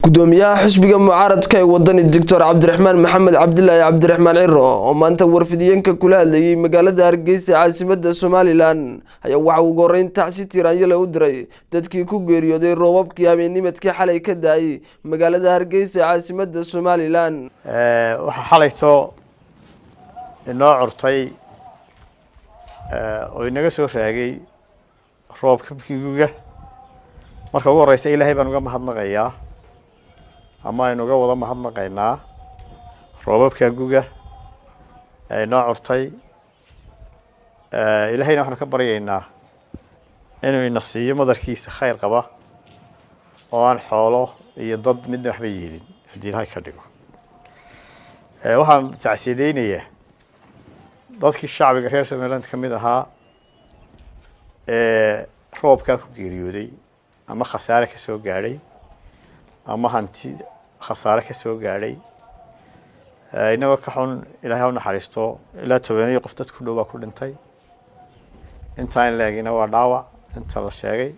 Gudoomiyaha xisbiga mucaaradka ee Wadani, Doctor Cabdiraxmaan Maxamed Cabdilaahi Cabdiraxmaan Ciro, oo maanta warfidiyeenka kula hadlayay magaalada Hargeysa, caasimada Somaliland, ayaa waxa ugu horeyn tacsi tiiraanyale u diray dadkii ku geeriyooday roobabkii habeennimadkii xalay ka da-ay magaalada Hargeysa, caasimada Somaliland. Waxaa xalayto inoo curtay oo inaga soo raagay roobka guga. Marka ugu horeysa, Ilaahay baan uga mahadnaqayaa ama aynu uga wada mahadnaqaynaa roobabka guga ee inoo curtay. Ilaahayna waxaanu ka baryaynaa inuu ina siiyo madarkiisa khayr qaba oo aan xoolo iyo dad midna waxba yeelin, haddii Ilaahay ka dhigo. Waxaan tacsiyadeynayaa dadkii shacbiga reer Somaliland ka mid ahaa ee roobkaa ku geeriyooday ama khasaare ka soo gaadhay ama hanti khasaare ka soo gaadhay. Inagoo ka xun, Ilahay ha u naxariisto, ilaa 10-yo qof dad ku dhow baa ku dhintay. Intaa in la-egina waa dhaawac inta la sheegay.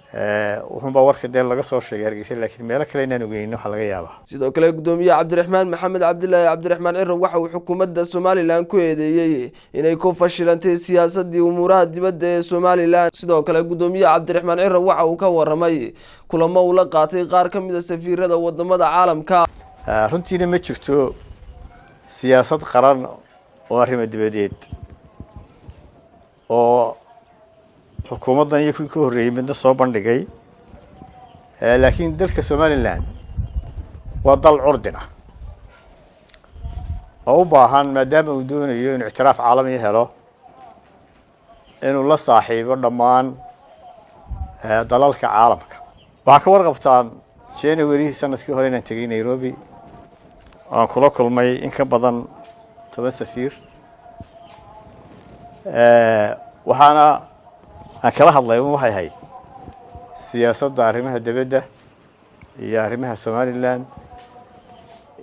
Wuxuunbaa warka dee laga soo sheegay Hargeysa, laakiin meelo kale inaan ogeynin waxaa laga yaabaa. Sidoo kale, gudoomiye Cabdiraxmaan Maxamed Cabdilaahi Cabdiraxmaan Ciro waxa uu xukuumadda Somaliland ku eedeeyey inay ku fashilantay siyaasadii umuuraha dibadda ee Somaliland. Sidoo kale, gudoomiye Cabdiraxmaan Ciro waxa uu ka waramay kulamo uu la qaatay qaar ka mid a safiirada wadamada caalamka. Runtiina ma jirto siyaasad qaran oo arrimo dibadeed oo xukuumaddan iyo kuwii ka horreeyey midna soo bandhigay, laakiin dalka Somaliland waa dal curdin ah oo u baahan, maadaama uu doonayo inuu ictiraaf caalamiya helo, inuu la saaxiibo dhammaan dalalka caalamka. Waxaa ka warqabtaan January sanadkii hore inaan tegey Nairobi, aan kula kulmay in ka badan 10 safiir. Waxaana aan kala hadlay waxay ahayd siyaasadda arrimaha dibadda iyo arrimaha Somaliland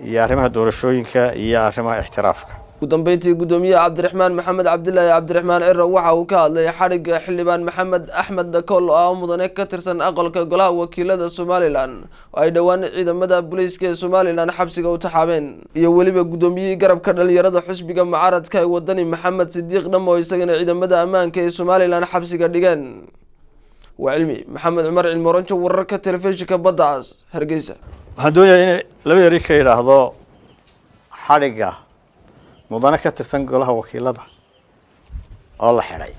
iyo arrimaha doorashooyinka iyo arrimaha ixtiraafka. Ugu dambeyntii, gudoomiyaha Cabdiraxmaan Maxamed Cabdilaahi Cabdiraxmaan Ciro waxa uu ka hadlay xadhigga xildhibaan Maxamed Axmed Dhakool, oo ah mudane ka tirsan aqalka golaha wakiilada Somaliland, oo ay dhowaan ciidamada booliiska ee Somaliland xabsiga u taxaabeen, iyo weliba gudoomiyihii garabka dhalinyarada xisbiga mucaaradka ee Wadani, Maxamed Sidiiq Dhamo, isagana ciidamada ammaanka ee Somaliland xabsiga dhigeen. Waa Cilmi Maxamed Cumar Cilmi Oranjo, wararka telefishinka Badda Cas, Hargeysa. Waxaan doonayaa in laba eri ka yidhaahdo xadhigga mudane ka tirsan golaha wakiilada oo la xidhay.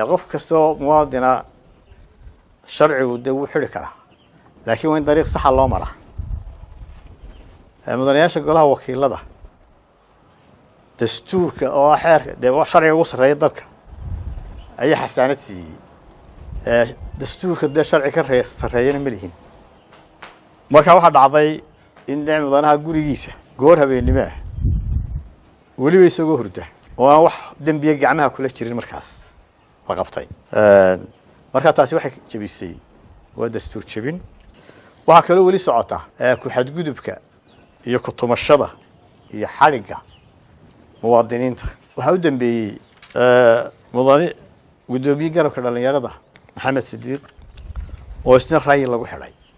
Qof kastoo muwaadina sharcigu dee wuu xidhi karaa, laakiin waa in dariiq saxa loo maraa. Mudanayaasha golaha wakiilada, dastuurka oo ah xeerka dee sharciga ugu sarreeya dalka ayaa xasaanad siiyey. Dastuurka dee sharci ka ree sarreeyana ma lihin. Marka waxaa dhacday in dee mudanaha gurigiisa goor habeennimo ah, weliba isagoo hurda oo aan wax dembiya gacmaha kula jirin, markaas la qabtay. Markaa taasi waxay jebisay waa dastuur jebin. Waxaa kaloo weli socota ku-xadgudubka iyo kutumashada iyo xadhigga muwaadiniinta. Waxaa u dambeeyey mudane guddoomiye garabka dhalinyarada, Maxamed Sidiiq, oo isna rayi lagu xidhay.